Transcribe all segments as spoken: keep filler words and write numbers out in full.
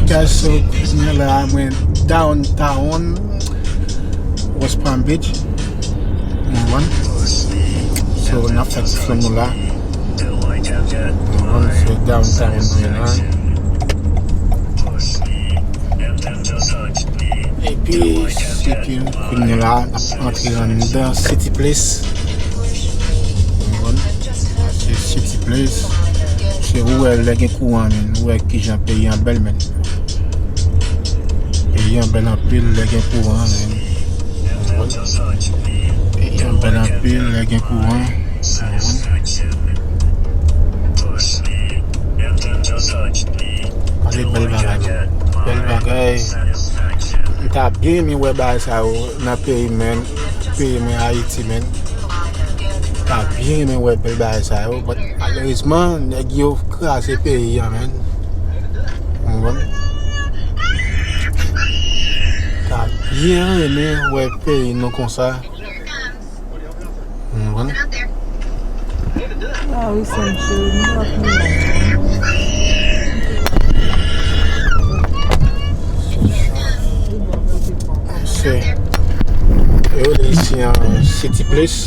Guys, so kounye a la mwen downtown West Palm Beach. Mwen konprann. So n ap fè ti flann nou la. Mwen konprann, se downtown mwen la. Epi, epi kounye a la n ap antre anndan City Place. Mwen konprann. Se City Place. Se ou wè lè gen kouran, men ou wè kijan peyi an bèl, men. Peyi an bèl anpil lè gen kouran, men. Peyi an bèl anpil lè gen kouran. Gade bèl bagay, non. Bèl bagay. M ta byen renmen wè bagay sa yo nan peyi, men. Peyi mwen, Ayiti, men. M ta byen renmen wè bèl bagay sa yo, but malerezman, nèg yo kraze peyi an, men. Ou konprann? M ta byen renmen wè peyi nou konsa. Ou konprann? Ah wi, sè m cheri, nou ap nou la. Se, yo rele isi an City Place.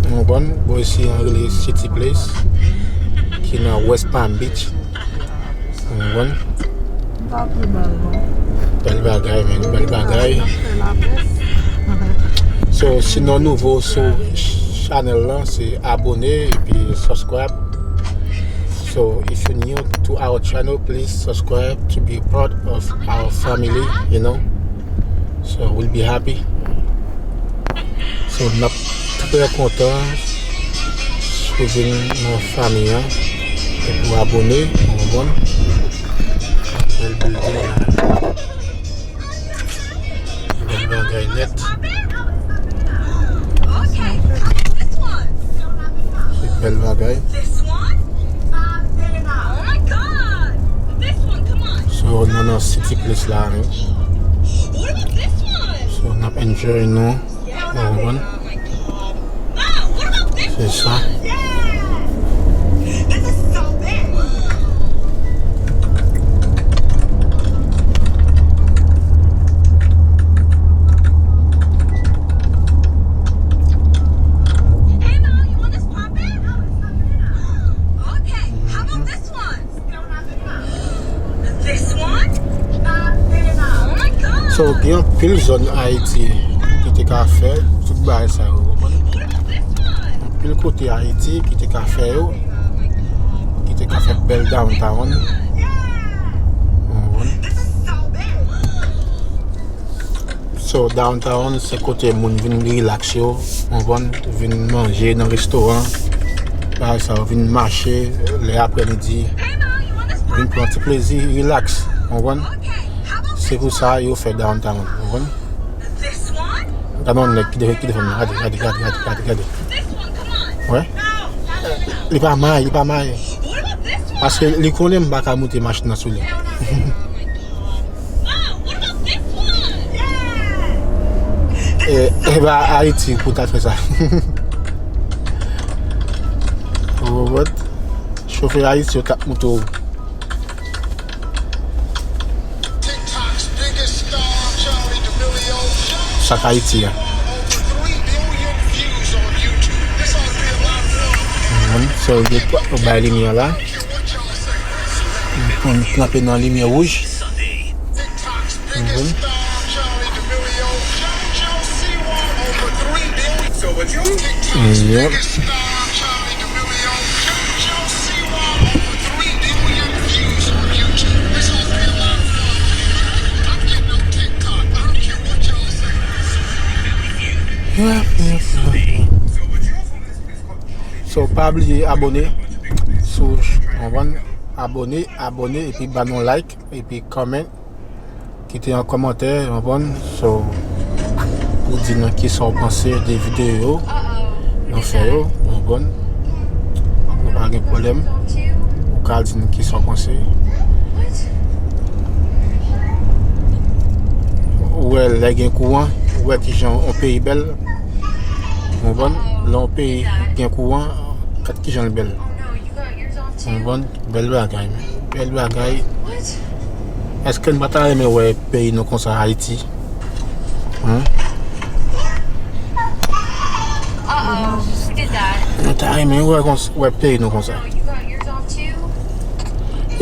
Ou konprann? Bò isi an rele City Place, ki nan West Palm Beach. Ou konprann? M pa pi mal, non. Bèl bagay, men. Bèl bagay. N ap fè lapès. So, si nou nouvo sou chanèl lan, se abone epi subscribe. So, if you're new to our channel, please subscribe to be part of our family, you know. So, we'll be happy. So, n ap trè kontan si w vin nan fanmi an epi w abone, ou konprann? Bèl building la. Bèl bagay nèt. Bèl bagay. So, nou nan City Place la, wi. So, n ap enjoy nou. Ou konprann? Se sa. So, gen anpil zòn Ayiti ki te ka fè tout bagay sa yo, ou konprann? Anpil kote Ayiti ki te ka fè yo, ki te ka fè bèl downtown. Ou konprann? So, downtown, se kote moun vin rilaks yo, ou konprann, vin manje nan restoran, bagay sa yo, vin mache lè aprèmidi, vin pran ti plezi, rilaks, ou konprann. Se pou sa yo fè downtown, ou konprann. Gade yon nèg ki defann, ki defann, gade, gade, gade, gade, gade, gade. Wè? Li pa may, li pa may. Paske li konnen m pa ka moute machin nan sou li. E, e ba Ayiti pou ta fè sa. Ou konprann? Chofè Ayiti yo t ap moute w. Sa k Ayiti a. Mwen, so, yo bay limyè la. Mwen kanpe nan limyè wouj. Mhm. Yep. Yep, yep, yep, yep. So, pa bliye abone sou, konprann, abone, abone, epi ba nou like, epi comment, kite yon kòmantè, konprann, so, pou di nou kisa w panse de videyo nou fè yo, konprann. Nou pa gen pwoblèm. Ou ka di nou kisa w panse. Ou wè lè gen kouran, ou wè kijan yon peyi bèl. Konprann? Lè yon peyi gen kouran, gad kijan l bèl. Konprann? Bèl bagay, men. Bèl bagay. Èske n pa ta renmen wè peyi nou konsa, Ayiti? Hein? Nou ta renmen wè, kons- wè peyi nou konsa.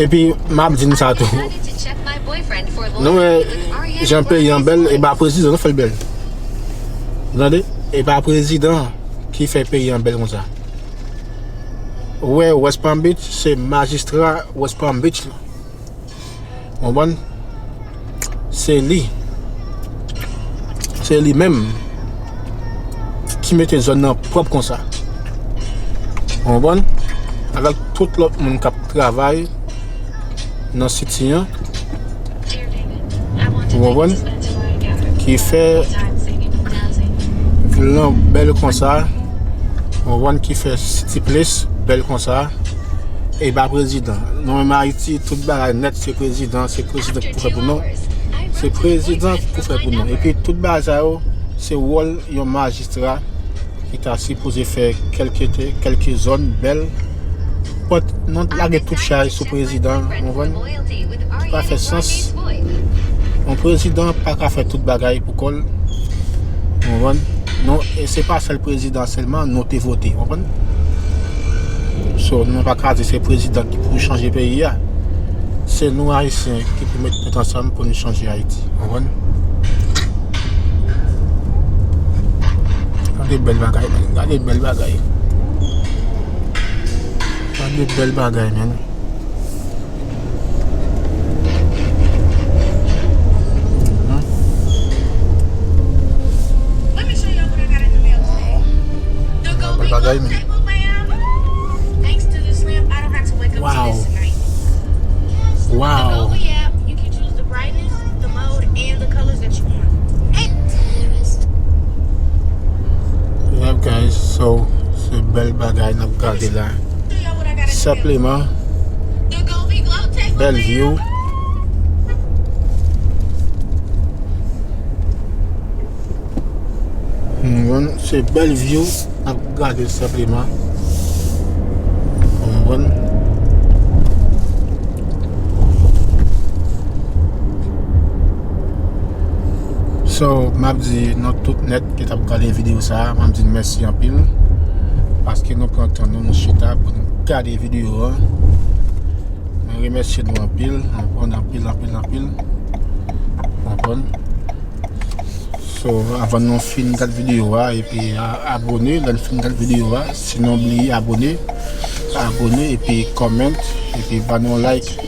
Epi, m ap di n sa tou. Nou wè jan peyi an bèl, e pa prezidan nou fè l bèl. Tande? E pa prezidan ki fè peyi an bèl konsa. Ou wè West Palm Beach, se majistra West Palm Beach la. Konprann? Se li. Se li menm ki mete zòn nan pwòp konsa. Konprann? Avèk tout lòt moun k ap travay nan siti an. Ou konprann? Ki fè vil lan bèl konsa. Ou konprann? Ki fè City Place bèl konsa. E pa prezidan. Nou menm Ayiti, tout bagay nèt se prezidan, se prezidan ki pou fè pou nou. Se prezidan ki pou fè pou nou. Epi tout bagay sa yo, se wòl yon majistra ki ta sipoze fè kèlke, kèlke zòn bèl. But nou lage tout chay sou prezidan, ou konprann? Sa pa fè sans. Yon prezidan pa ka fè tout bagay pou kò l. Ou konprann? Nou, e se pa sèl prezidan sèlman nou te vote, ou konprann? So, nou pa ka di se prezidan ki pou chanje peyi a. Se nou Ayisyen ki pou met tèt ansanm pou nou chanje Ayiti, ou konprann? Gade bèl bagay, man. Gade bèl bagay. Gade bèl bagay, man. Bèl bagay, man. Wow. Wow. Yep, guys, so, se bèl bagay n ap gade la. Senpleman, bèl view. Hmm, se bèl view n ap gade senpleman. Ou konprann? So, m ap di nou tout nèt ki t ap gade videyo sa a, m ap di n mèsi anpil. Paske nou pran tan nou, nou chita pou n gade videyo a. Mwen remèsye nou anpil, anpil, anpil, anpil, anpil. Konprann? So, avan nou fin gad videyo a, epi a- abone, lè n fin gad videyo a, si nou bliye abone, abone, epi comment, epi ba nou like.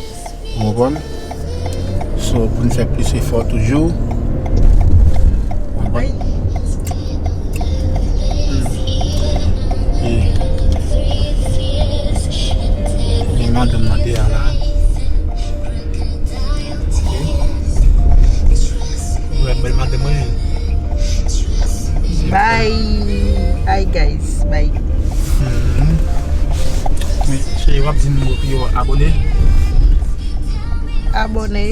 Ou konprann? So, pou n fè plis efò toujou. Ou konprann? Hmm. E, e madanm nan deyò la. Ok. Wè, bèl madanm mwen. Bye. Bye, guys. Bye. Hmm. Men, cheri, w ap di nou pou yo abone. Abone,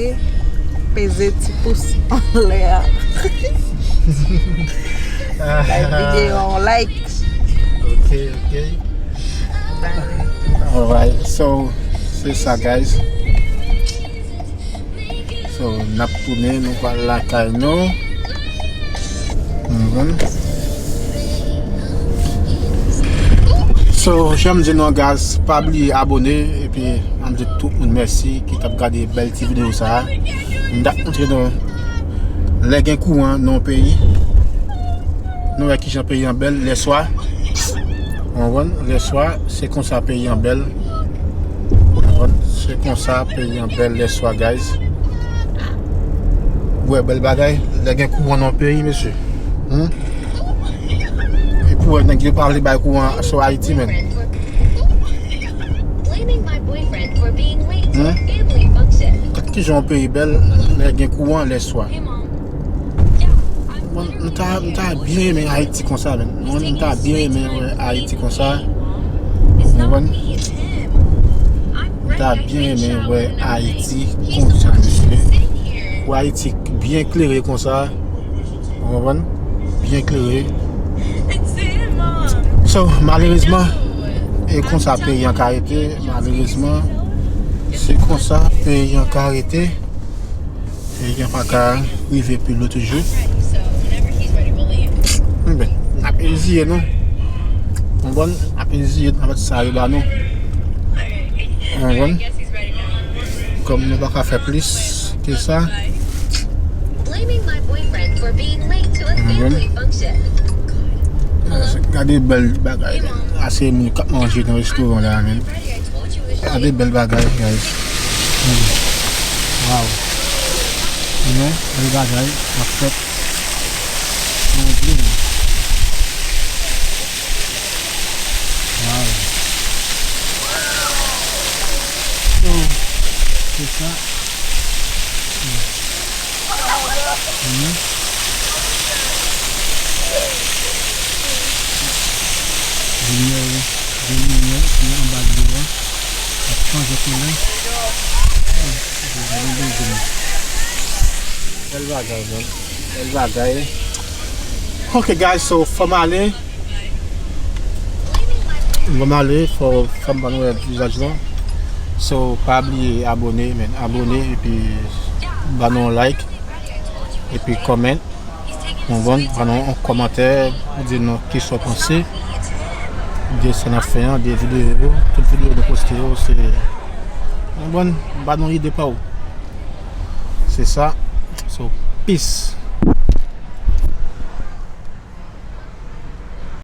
peze ti pous anlè a. Bay videyo yon like. Ok, ok. Bye. Alright, so, se sa, guys. So, n ap tounen, nou pral lakay nou. Mhm. So, jan m di nou, guys, pa bliye abone, epi m ap di tout moun mèsi ki t ap gade bèl ti videyo sa a. M t ap montre nou lè gen kouran nan yon peyi. Nou wè kijan peyi an bèl lè swa. Ou konprann? Lè swa, se konsa peyi an bèl. Ou konprann? Se konsa peyi an bèl lè swa, guys. Ou wè bèl bagay, lè gen kouran nan yon peyi, mesye. Hmm? E pou wè nèg yo pa vle bay kouran sou Ayiti, menm. Hmm? Gad kijan yon peyi bèl, lè gen kouran lè swa. Mwen, m ta, m ta byen renmen Ayiti konsa, menm. Mwen, m ta byen renmen wè Ayiti konsa. Ou konprann? M ta byen renmen wè Ayiti konsa, mesye. Wè Ayiti byen klere konsa. Ou konprann? Byen klere. So, malerezman, e konsa peyi an ka rete, malerezman. Se konsa peyi an ka rete. Peyi an pa ka rive pi lwen toujou. Enben, n ap eziye nou. Konprann? N ap eziye avèk sa yo ba nou. Konprann? Kòm nou pa ka fè plis ke sa. Konprann? Gade bèl bagay. Ase moun k ap manje nan restoran la, men. Gade bèl bagay, guys. Hmm. Wow. Men, bèl bagay ap fèt. Mon Dieu. Wow. So, se sa. Hmm. Vini, vini, vini anba dlo a. Ap chanje koulè. Bèl bagay, man. Bèl bagay. Ok, guys, so, fò m ale. Fò m ale, fò, fò m ba nou wè vizaj lan. So, pa bliye abòne, men. Abòne, epi ba nou yon like. Epi comment. Bon, bon, ba nou yon kòmantè pou di nou kisa w panse de sa n ap fè an, de videyo yo. Tout videyo nou poste yo, se, bon, bon, ba nou ide pa w. Se sa. So, peace.